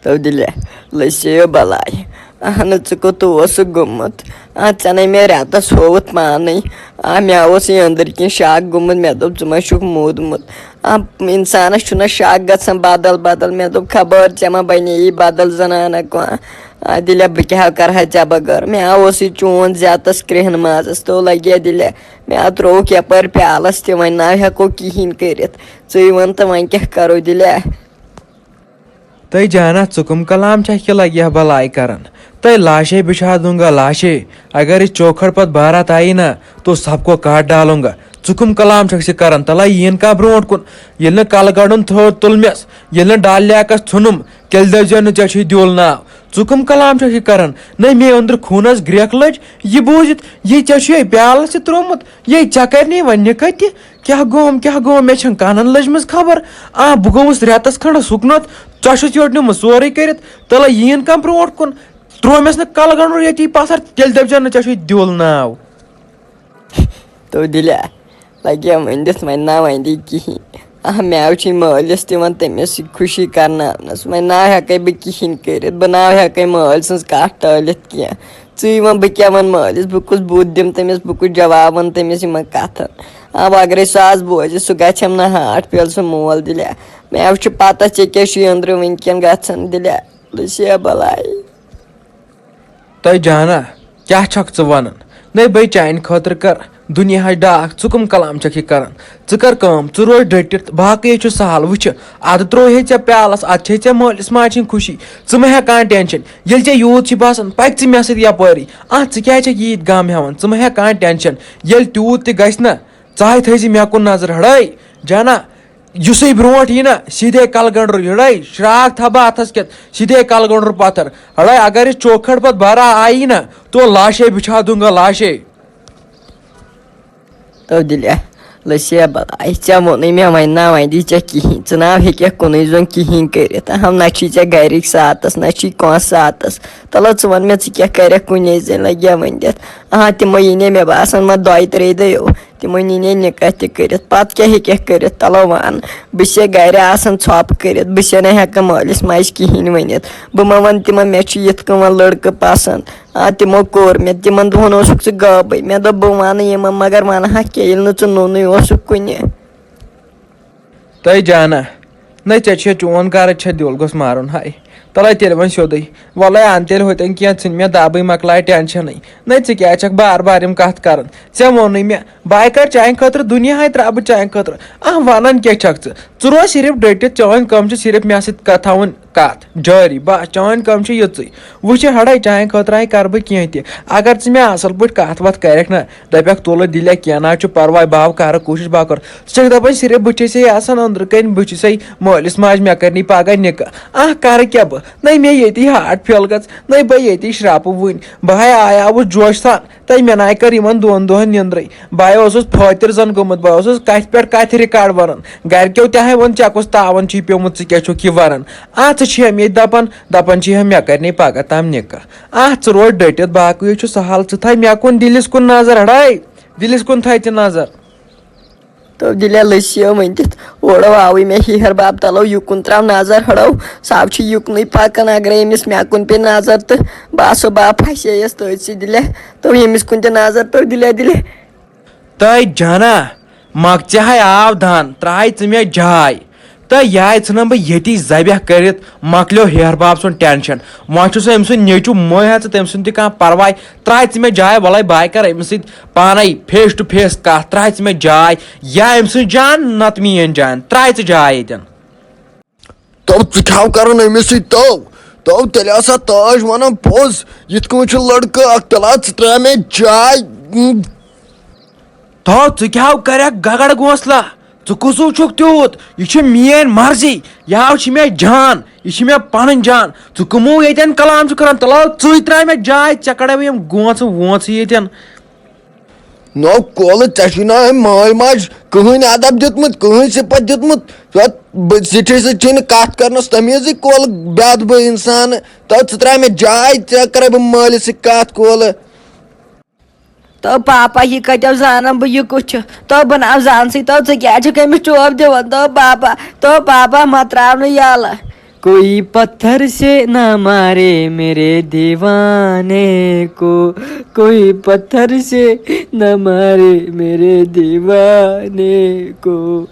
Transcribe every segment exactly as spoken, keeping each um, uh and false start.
تبدیلہ، لٔسیو بلاے۔ اہنہٕ، ژٕ کوٚت اوسُکھ گوٚمُت؟ آ، ژےٚ نے مےٚ رٮ۪تس ہووُتھ پانے۔ آ، مےٚ اوس یہِ أنٛدٕرۍ کِنۍ شک گوٚمُت، مےٚ دوٚپ، ژٕ ما چھُکھ موٗدمُت؟ آ، انسانس چھُنہ شک گژھان بدل بدل۔ مےٚ دوٚپ، خبر ژےٚ ما بنے یی بدل زنانہ کانٛہہ۔ آ، دِلہ، بہٕ کیٛاہ کرٕ ہا ژےٚ بغٲر؟ مےٚ آ اوسُے چون زیتس کرٛہن مازس تو لگیا دِلہ۔ مےٚ آ ترٛووُکھ یپٲرۍ پیالس تہِ، وۄنۍ نہ ہٮ۪کو کِہینۍ کٔرِتھ۔ ژٕے وَن تہٕ وۄنۍ کیٛاہ کرو دِلہ؟ تہٕ جانا، ژٕ کٕم کلام چھکھ یہِ لگیا بلاے کران؟ تہٕ لاشے بچھا دوں گا لاشے، اگر اس چوکھٹ پتہٕ بارات آئی نا، تو سب کو کاٹ ڈالوں گا۔ ژٕ کٕم کلام چھکھ یہِ کران؟ تلے یِن کا برونٛٹھ کُن، ییٚلہِ نہٕ کلہٕ گنڈُن تھوٚد تُل مےٚ، ییٚلہِ نہٕ ڈل لیکس ژھُنُم، تیٚلہِ دٔپۍ زٮ۪و نہٕ ژےٚ چھُے دیُل ناو۔ ژٕ کٕم کلام چھکھ یہِ کران؟ نہ مےٚ أنٛدرٕ خوٗنس گرٛٮ۪کھ لٔج یہِ بوٗزِتھ، یہِ ژےٚ چھُے پیالس تہِ ترٛوومُت، یے ژےٚ کرِ نے وۄنۍ نِکاح تہِ؟ کیٛاہ گوم، کیٛاہ گوم؟ مےٚ چھَنہٕ کانن لٔجمٕژ خبر۔ آ، بہٕ گوٚوُس رٮ۪تس کھنڈس ہُکنتھ، ژےٚ چھُتھ یورٕ نیومُت سورُے کٔرِتھ۔ تلے یِن کانٛہہ برونٛٹھ کُن، ترٛوومٮ۪س نہٕ کلہٕ گنڈُر ییٚتی پتھر، تیٚلہِ دٔپۍ زٮ۪و نہٕ ژےٚ چھُے دیُل ناو۔ تو دِلیا، لگیا ؤنِتھ وۄنۍ نا وۄنۍ دی کِہیٖنۍ۔ آ، مےٚ چھُے مٲلِس تہِ وۄنۍ تٔمِس سۭتۍ خوشی کرناونس، وۄنۍ نا ہٮ۪کے بہٕ کِہیٖنۍ کٔرِتھ، بہٕ نا ہٮ۪کے مٲلۍ سٕنٛز کتھ ٹٲلِتھ کینٛہہ۔ ژٕے وَن، بہٕ کیٛاہ وَنہٕ مٲلِس؟ بہٕ کُس بُتھ دِمہٕ تٔمِس؟ بہٕ کُس جواب وَنہٕ تٔمِس یِمَن کَتھَن؟ آ، وۄنۍ اگرَے سُہ آز بوزِ، سُہ گژھٮ۪م نہ ہاٹ پھیل سُہ مول دِلہِ۔ مےٚ چھُ پَتہ ژےٚ کیٛاہ چھُے أنٛدرٕ وٕنۍکٮ۪ن گژھان دِلہِ۔ لٔسیا بَلاے۔ تۄہہِ جانا، کیٛاہ چھَکھ ژٕ وَنان؟ نَے بَے، چانہِ خٲطرٕ کَر دُنیاہَس ڈاکھ، ژٕ کٕم کلام چھَکھ یہِ کَران؟ ژٕ کر کٲم، ژٕ روز ڈٔٹِتھ، باقٕے ہے چھُ سہل۔ وٕچھِ، اَدٕ ترٛووہے ژےٚ پیالَس، اَدٕ چھے ژےٚ مٲلِس ماجہِ ہِنٛدۍ خوشی۔ ژٕ مہ ہےٚ کانٛہہ ٹٮ۪نشَن۔ ییٚلہِ ژےٚ یوٗت چھُے باسان، پَکہِ ژٕ مےٚ سۭتۍ یَپٲری۔ اَتھ ژٕ کیٛازِ چھَکھ ییٖتۍ غم ہٮ۪وان؟ ژٕ مہ ہےٚ کانٛہہ ٹٮ۪نشَن۔ ییٚلہِ تیوٗت تہِ گژھِ نہ، ژٕ ہَے تھٲیزِ مےٚ کُن نظر۔ ہڑٲے، جانا، یُسٕے برونٛٹھ یی نہ، سیٖدھے کَلہٕ گنٛڈرُے۔ ہڑٲے، شرٛاکھ تھاو بہٕ اَتھَس کٮ۪تھ، سیٖدھے کَلہٕ گنٛڈرُن پَتھر۔ ہڑٲے، اگر یہِ چوکھٹ پَتہٕ بَرا آیی نہ، تو لاشے بِچھا دوں گا لاشے۔ تو دِلیا، لٔسیا بَلاے، ژےٚ ووٚنُے مےٚ وۄنۍ نا وۄنۍ دی ژےٚ کِہیٖنۍ، ژٕ نا ہیٚککھ کُنُے زوٚن کِہیٖنۍ کٔرِتھ۔ اَہَم، نہ چھی ژےٚ گَرِکۍ ساتَس، نہ چھی کانٛہہ ساتَس۔ تَلہٕ ژٕ وَن مےٚ، ژٕ کیٛاہ کَرَکھ کُنے زٔنۍ لَگیا وۄنۍ دِتھ؟ آ، تِمو یی نے مےٚ باسان، وۄنۍ دۄیہِ ترٛیٚیہِ دۄہہِ یو۔ تِمو نی نے نِکاح تہِ کٔرِتھ۔ پَتہٕ کیٛاہ ہیٚکَکھ کٔرِتھ؟ تَلہٕ وَن، بہٕ چھَسے گَرِ آسان ژھۄپہٕ کٔرِتھ، بہٕ چھَسے نہٕ ہٮ۪کان مٲلِس ماجہِ کِہیٖنۍ ؤنِتھ۔ بہٕ ما وَنہٕ تِمَن، مےٚ چھُ یِتھ کٔنۍ وۄنۍ لٔڑکہٕ پَسنٛد۔ آ، تِمو کوٚر مےٚ، تِمن دۄہن اوسُکھ ژٕ غٲبٕے۔ مےٚ دوٚپ، بہٕ وَنہٕ یِمن، مگر وَنہٕ ہا کیٛاہ، ییٚلہِ نہٕ ژٕ نوٚنُے اوسُکھ کُنہِ۔ تۄہہِ جانا، نَے ژےٚ چھےٚ چون غرض چھےٚ دِل گوٚژھ مارُن ہاے۔ تَلَے تیٚلہِ وۄنۍ سیوٚدُے۔ وَلَے اَن تیٚلہِ ہوتٮ۪ن کینٛہہ، ژھٕنۍ مےٚ دَبٕے، مۄکلاے ٹٮ۪نشَنٕے۔ نَے ژٕ کیٛازِ چھَکھ بار بار یِم کَتھ کَران؟ ژےٚ ووٚنُے مےٚ، بہٕ ہَے کَرٕ چانہِ خٲطرٕ دُنیاہَے ترٛاوٕ بہٕ چانہِ خٲطرٕ۔ آہ، وَنان کیٛاہ چھَکھ ژٕ؟ ژٕ روز صرف ڈٔٹِتھ، چٲنۍ کٲم چھِ صرف مےٚ سۭتۍ کَتھ تھاوٕنۍ۔ کتھ جٲری، بس چٲنۍ کٲم چھِ یِژٕے۔ وٕچھ ہڑے، چانہِ خٲطرٕ ہَے کرٕ بہٕ کینٛہہ تہِ۔ اگر ژٕ مےٚ اصل پٲٹھۍ کتھ وتھ کرکھ نہ، دپکھ تُلہٕ دِلہ کینٛہہ نہ چھُ پرواے، بہٕ ہاو کرٕ کوٗشش، بہٕ کرٕ۔ ژٕ چھکھ دپان صرف بہٕ چھسے آسان أنٛدرٕ کنۍ، بہٕ چھسے مٲلِس ماجہِ، مےٚ کرنی پگاہ نکاح۔ آہ، کرٕ کیٛاہ بہٕ؟ نَے مےٚ ییٚتی ہاٹ پھیل گٔژھ، نَے بہٕ ییٚتی شرٛاپہٕ وٕنۍ۔ بہٕ ہاے آیاوُس جوشہٕ سان۔ تہٕ مےٚ ناے کٔر یِمن دۄن دۄہن نیٚنٛدرٕے۔ بہٕ اوسُس پھٲتِر زن گوٚمُت، بہٕ اوسُس کتھِ پٮ۪ٹھ کتھِ ریکارڈ ونان۔ گرِکیو تہِ ہے ووٚن، "ژےٚ کُس تاون چھُے پیومُت، ژٕ کیٛاہ چھُکھ یہِ ونان؟ آ، ژٕ چھِ مےٚ دپان، دپان چھِ ہم مےٚ کرِ نے پگاہ تام نکاح۔ آ، ژٕ روز ڈٔٹِتھ، باقٕے چھُ سہل، ژٕ تھاے مےٚ کُن دِلِس کُن نظر، ہڑے، دِلِس کُن تھاے ژٕ نظر۔" تو دِلیا لٔسۍ یہِ ؤنِتھ، اورٕ آوٕے مےٚ ہیہر باب تلو یُکُن تراو نظر ہڑو، سُہ چھُ یُکنُے پکان، اگرے أمِس مےٚ کُن پیٚیہِ نظر تہٕ بہٕ آسو با پھسییس تٔتھۍ سۭتۍ دِلیا۔ تو ییٚمِس کُن تہِ نظر تو دِلیا دِلیا۔ تہٕ جانا، مۄکژِ ہاے آو دان، ترٛاے ژٕ مےٚ جاے۔ تہٕ یہِ ہاے ژھٕنَم بہٕ ییٚتی ذبح کٔرِتھ، مۄکلیو ہیہر باب سُنٛد ٹینشن۔ وۄنۍ چھُ سُہ أمۍ سُنٛد نیٚچوٗ، مۄے ہا ژٕ تٔمۍ سُنٛد تہِ کانٛہہ پرواے۔ ترٛاے ژٕ مےٚ جاے، وَلَے بہٕ ہاے کَرٕ أمِس سۭتۍ پانَے face to face کَتھ۔ ترٛاے ژٕ مےٚ جاے، یا أمۍ سٕنٛز جان، نَتہٕ میٛٲنۍ جان۔ ترٛاے ژٕ جاے ییٚتٮ۪ن۔ تو ژٕ کیٛاہ کران أمِس سۭتۍ تو؟ تو تیٚلہِ آسا تاج ونان پوٚز، یِتھ کٔنۍ چھُ لڑکہٕ اکھ تَلان، ژٕ ترٛاو مےٚ جاے۔ تو ژٕ کیٛاہ کرکھ گگڑ گونسلہ؟ ژٕ کُسُے چھُکھ تیوٗت؟ یہِ چھِ میٲنۍ مرضی، یہِ ہاو چھِ مےٚ جان، یہِ چھِ مےٚ پنٕنۍ جان۔ ژٕ کٕمو ییٚتٮ۪ن کلام چھُکھ کران؟ تَلہٕ ژٕے ترٛاو مےٚ جاے، ژےٚ کڑے بہٕ یِم گونٛژٕ وونٛژٕ ییٚتٮ۪ن۔ نو کولہٕ، ژےٚ چھُے نہ أمۍ مٲلۍ ماجہِ کٕہٕنۍ ادب دیُتمُت، کٕہٕنۍ صفت دیُتمُت۔ ژٕ زِٹھِس سۭتۍ چھُے نہٕ کَتھ کرنَس تمیٖزٕے، کولہٕ بے ادبہٕ اِنسان۔ تو ژٕ ترٛاو مےٚ جاے، ژےٚ کرے بہٕ مٲلِس سۭتۍ کَتھ کولہٕ۔ تو پاپا، یہِ کَتٮ۪و زانَن بہٕ، یہِ کُس چھُ؟ تو بہٕ نہ زانسٕے، تو ژٕ کیٛازِ چھَکھ أمِس ٹوپھ دِوان؟ تو پاپا، تو پاپا، مہ ترٛاو نہٕ یَلہٕ۔ کوئی پتھر سے نہ مارے میرے دیوانے کو، کوئی پتھر سے نہ مارے میرے دیوانے کو۔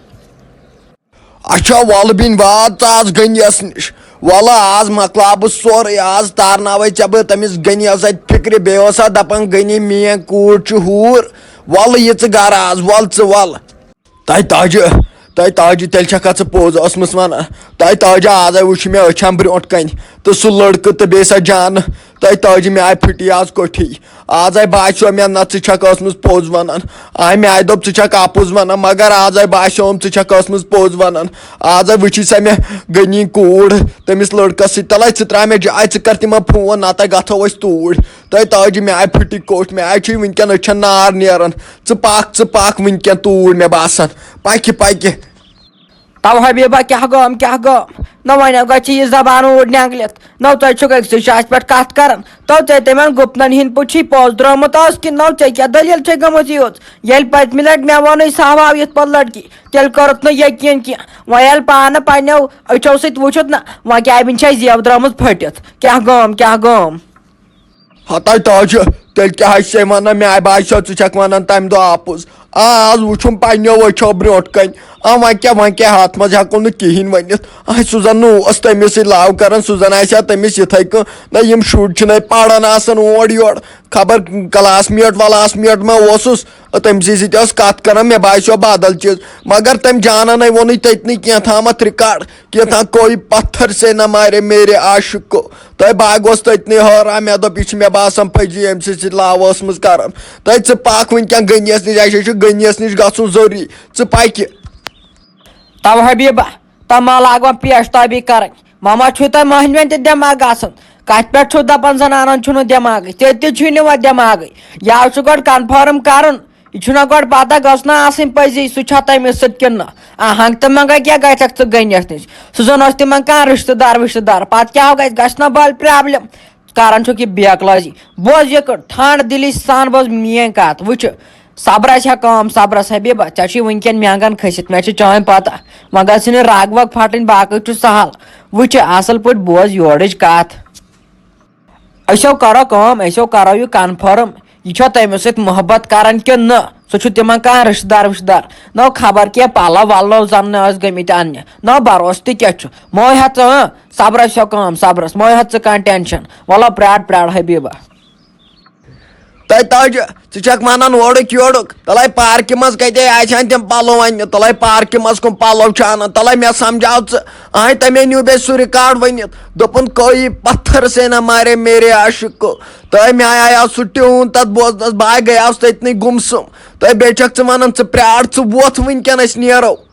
اچھا، وَلہٕ بیٚنہِ، وات ژٕ آز غنیَس نِش۔ وَلہٕ آز مۄکلاو بہٕ سورُے، آز تارناوَے ژےٚ بہٕ تٔمِس غنیَس اَتہِ فِکرِ۔ بیٚیہِ اوس اَتھ دَپان، "غنی، میٛٲنۍ کوٗر چھِ ہوٗر، وَلہٕ یہِ ژٕ گَرٕ آز، وَلہٕ ژٕ وَلہٕ۔" تَے تاجہِ، تَے تاجہِ، تیٚلہِ چھَکھا ژٕ پوٚز ٲسمٕژ وَنان؟ تَے تاجہِ، آزَے وٕچھ مےٚ أچھَن برٛونٛٹھ کَنہِ تہٕ سُہ لٔڑکہٕ تہٕ بیٚیہِ سۄ جانہٕ۔ تَے تاجہِ، مےٚ آے پھٕٹی آز کوٚٹھی۔ آزَے باسیو مےٚ، نہ، ژٕ چھَکھ ٲسمٕژ پوٚز وَنان۔ آے مےٚ آے دوٚپ، ژٕ چھَکھ اَپُز وَنان، مگر آزَے باسیوم، ژٕ چھَکھ ٲسمٕژ پوٚز وَنان۔ آزَے وٕچھی سۄ مےٚ غنی کوٗر تٔمِس لٔڑکَس سۭتۍ۔ تَلَے ژٕ ترٛاو مےٚ جاے، ژٕ کَر تِمَن فون، نَتہٕ گژھو أسۍ توٗرۍ۔ تَے تاجہِ، مےٚ آے پھٕٹی کوٚٹھۍ، مےٚ آے چھُے وٕنکٮ۪ن أچھَن نار نیران۔ ژٕ پَکھ، ژٕ پَکھ وٕنکٮ۪ن توٗرۍ، مےٚ باسان۔ پَکہِ، پَکہِ۔ تو حبیبہ، کیٛاہ گوٚم، کیٛاہ گوٚم؟ نہ وۄنۍ گژھِ یہِ زبان اوٗرۍ نٮ۪نٛگلِتھ۔ نو ژےٚ چھُکھ أکسٕے جایہِ پٮ۪ٹھ کَتھ کَران۔ تو ژےٚ تِمَن گُپنَن ہِنٛدۍ پٲٹھۍ چھُے پوٚز درٛامُت آز کِنہٕ نو ژےٚ کیٛاہ دٔلیٖل چھے گٔمٕژ یوٗت؟ ییٚلہِ پٔتمہِ لَٹہِ مےٚ ووٚنُے سہواو یِتھ پٲٹھۍ لٔڑکی، تیٚلہِ کوٚرُتھ نہٕ یقیٖن کینٛہہ۔ وۄنۍ ییٚلہِ پانہٕ پنٛنیو أچھو سۭتۍ وٕچھُتھ نہ، وۄنۍ کیٛاہ بِنہِ چھے زیو درٛامٕژ پھٔٹِتھ؟ کیٛاہ گوٚم، کیٛاہ گوٚم؟ ہتاے تاجہِ، تیٚلہِ کیٛاہ آسہِ ژےٚ ونان؟ مےٚ باسیو، ژٕ چھکھ ونان تمہِ دۄہ اپُز۔ آ، آز وُچھُم پننیو أچھو برونٛٹھ کنہِ۔ آ، وۄنۍ کیٛاہ، وۄنۍ کیٛاہ، اتھ منٛز ہٮ۪کو نہٕ کِہینۍ ؤنِتھ۔ آ، سُہ زن نہٕ اوس تٔمِس سۭتۍ love کران، سُہ زن آسہِ ہا تٔمِس یِتھے کٔنۍ۔ نہ، یِم شُرۍ چھِنہٕ اتہِ پران آسان اورٕ یورٕ۔ خبر classmate ولاس میٹ ما اوسُس، تٔمۍ سٕے سۭتۍ ٲس کتھ کران، مےٚ باسیو بدل چیٖز۔ مگر تٔمۍ جانن ہے ووٚنُے تٔتنٕے کینٛہہ تامتھ record۔ کینٛہہ تام کوئی پتھر سے نہ مارے میرے عاشق کو۔ تہٕ بہٕ گوس تٔتنٕے حٲران، مےٚ دوٚپ، یہِ چھِ مےٚ باسان پٔزی أمۍ سٕنٛدۍ سۭتۍ love ٲسمٕژ کران۔ تہٕ ژٕ پکھ وٕنکٮ۪ن غنیَس نِش، اَسہِ چھُ غنیَس نِش گژھُن ضروٗری، ژٕ پکہِ۔ تو حبیبہ، تما لاگوان پیش تابی کرٕنۍ۔ ماما چھُو تۄہہِ مٔہنِوٮ۪ن تہِ دٮ۪ماغ آسان؟ کتھ پٮ۪ٹھ چھُو دپان زنانن چھُنہٕ دٮ۪ماغٕے؟ تیٚلہِ تہِ چھُے نہٕ وۄنۍ دٮ۪ماغٕے۔ یہِ چھُ گۄڈٕ confirm کرُن۔ یہِ چھُنہ گۄڈٕ پتہ گٔژھ نہ آسٕنۍ پٔزی، سُہ چھا تٔمِس سۭتۍ کِنہٕ نہ؟ آ، ہنٛگ تہٕ منٛگے کیٛاہ گژھکھ ژٕ غنیَس نِش؟ سُہ زن اوس تِمن کانٛہہ رشتہٕ دار وشتہٕ دار۔ پتہٕ کیٛاہ گژھِ، گژھِ نہ بٔلۍ problem؟ کران چھُکھ یہِ بیکلٲزی۔ بوز یہِ کٔر، ٹھنٛڈ دِلی سان بوز میٲنۍ کتھ۔ وٕچھ، صبرس ہا کٲم، صبرس، حبیبہ، ژےٚ چھُے وٕنکٮ۪ن مینٛگن کھٔسِتھ، مےٚ چھِ چٲنۍ پتہ۔ وۄنۍ گژھِ نہٕ رگ وگ پھٹٕنۍ، باقٕے چھُ سہل۔ وٕچھ، اصل پٲٹھۍ بوز یورٕچ کتھ۔ أسیو کرو کٲم، أسیو کرو یہِ confirm، یہِ چھا تٔمِس سۭتۍ محبت کران کِنہٕ نہٕ؟ سُہ چھُ تِمن کانٛہہ رشتہٕ دار وشتہٕ دار؟ نہ خبر کینٛہہ پلو ولو زن نہٕ ٲسۍ گٔمٕتۍ اننہِ، نہ بھروسہٕ تہِ کیٛاہ چھُ؟ مہٕ ہےٚ ژٕ، اۭں، صبرس چھو کٲم، صبرس، مہٕ ہےٚ ژٕ کانٛہہ tension۔ ولو پرٛار پرٛار حبیبہ۔ تَے تاجہِ، ژٕ چھَکھ وَنان اورُک یورُک، تَلَے پارکہِ منٛز کَتے آسہِ ہَن تِم پَلو اَننہِ، تَلَے پارکہِ منٛز کٕم پَلو چھِ اَنان، تَلَے مےٚ سَمجھاو ژٕ۔ آے تَمے نیوٗ بیٚیہِ سُہ record ؤنِتھ، دوٚپُن، "کوئی پتھر سے نہ مارے میرے عاشق کو۔" تہٕ مےٚ آیو سُہ tune تَتھ بوزنَس، بہٕ آے گٔیاوُس تٔتنٕے گُمسُم۔ تہٕ بیٚیہِ چھَکھ ژٕ وَنان، ژٕ پرٛار، ژٕ ووتھ وٕنکٮ۪ن، أسۍ نیرو۔